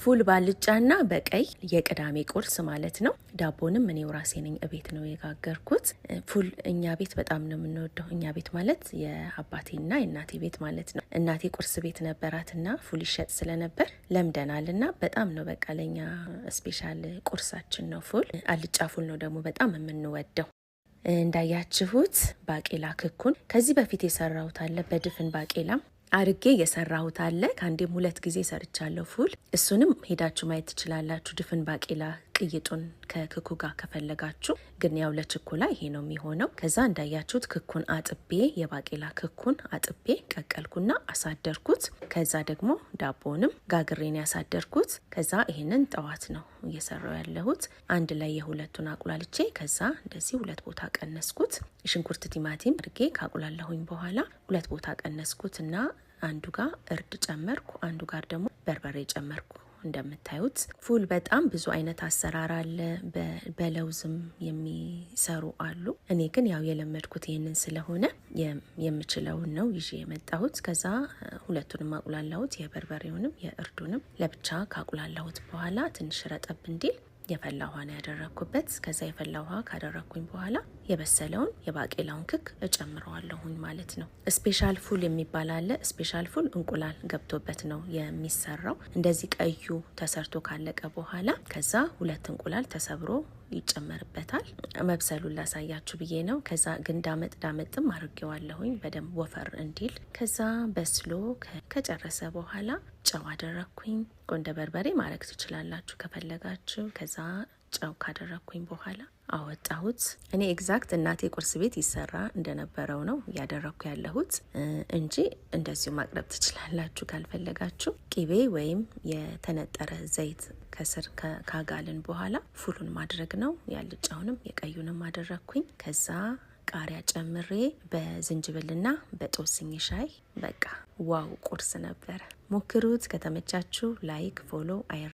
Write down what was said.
ፉል ባልጫና በቀይ የቅዳሜ ቁርስ ማለት ነው። ዳቦንም እኔው ራሴ ነኝ እቤት ነው የጋገርኩት። ፉል እኛ ቤት በጣም ነው የምንወደው። እኛ ቤት ማለት የአባቴና የእናቴ ቤት ማለት ነው። እናቴ ቁርስ ቤት ነበራትና ፉል ይሸጥ ስለነበር ለምደናልና በጣም ነው በቃ ለኛ special ቁርሳችን ነው ፉል። አልጫ ፉል ነው ደግሞ በጣም የምንወደው። እንዳያችሁት ባቄላ ክኩን ከዚህ በፊት የሰራሁት አለ፣ በድፍን ባቄላ አርጌ የሰራሁት አለ። ከአንዴም ሁለት ጊዜ ሰርቻለሁ ፉል። እሱንም ሄዳችሁ ማየት ትችላላችሁ። ድፍን ባቄላ ቅይጡን ከክኩ ጋር ከፈለጋችሁ፣ ግን ያው ለችኮላ ይሄ ነው የሚሆነው። ከዛ እንዳያችሁት ክኩን አጥቤ፣ የባቄላ ክኩን አጥቤ ቀቀልኩና አሳደርኩት። ከዛ ደግሞ ዳቦንም ጋግሬን ያሳደርኩት። ከዛ ይሄንን ጠዋት ነው እየሰራው ያለሁት። አንድ ላይ የሁለቱን አቁላልቼ ከዛ እንደዚህ ሁለት ቦታ ቀነስኩት። ሽንኩርት ቲማቲም አድርጌ ካቁላለሁኝ በኋላ ሁለት ቦታ ቀነስኩት እና አንዱ ጋር እርድ ጨመርኩ፣ አንዱ ጋር ደግሞ በርበሬ ጨመርኩ። እንደምታዩት ፉል በጣም ብዙ አይነት አሰራር አለ። በለውዝም የሚሰሩ አሉ። እኔ ግን ያው የለመድኩት ይህንን ስለሆነ የምችለውን ነው ይዤ የመጣሁት። ከዛ ሁለቱንም አቁላላሁት፣ የበርበሬውንም የእርዱንም ለብቻ ካቁላላሁት በኋላ ትንሽ ረጠብ እንዲል የፈላ ውሃ ነው ያደረግኩበት። ከዛ የፈላ ውሃ ካደረግኩኝ በኋላ የበሰለውን የባቄላውን ክክ እጨምረዋለሁኝ ማለት ነው። Special ፉል የሚባል አለ። Special ፉል እንቁላል ገብቶበት ነው የሚሰራው። እንደዚህ ቀዩ ተሰርቶ ካለቀ በኋላ ከዛ ሁለት እንቁላል ተሰብሮ ይጨመርበታል። መብሰሉን ላሳያችሁ ብዬ ነው። ከዛ ግን ዳመጥ ዳመጥም አድርጌዋለሁኝ በደንብ ወፈር እንዲል። ከዛ በስሎ ከጨረሰ በኋላ ጨው አደረግኩኝ። ቆንደ በርበሬ ማድረግ ትችላላችሁ ከፈለጋችሁ። ከዛ ጨው ካደረግኩኝ በኋላ አወጣሁት። እኔ exact እናቴ ቁርስ ቤት ይሰራ እንደነበረው ነው እያደረግኩ ያለሁት እንጂ እንደዚሁ ማቅረብ ትችላላችሁ ካልፈለጋችሁ። ቂቤ ወይም የተነጠረ ዘይት ከስር ካጋልን በኋላ ፉሉን ማድረግ ነው። ያልጫውንም የቀዩንም አደረግኩኝ። ከዛ ቃሪያ ጨምሬ በዝንጅብልና በጦስኝ ሻይ በቃ wow ቁርስ ነበረ። ሞክሩት። ከተመቻችሁ like፣ follow አይረ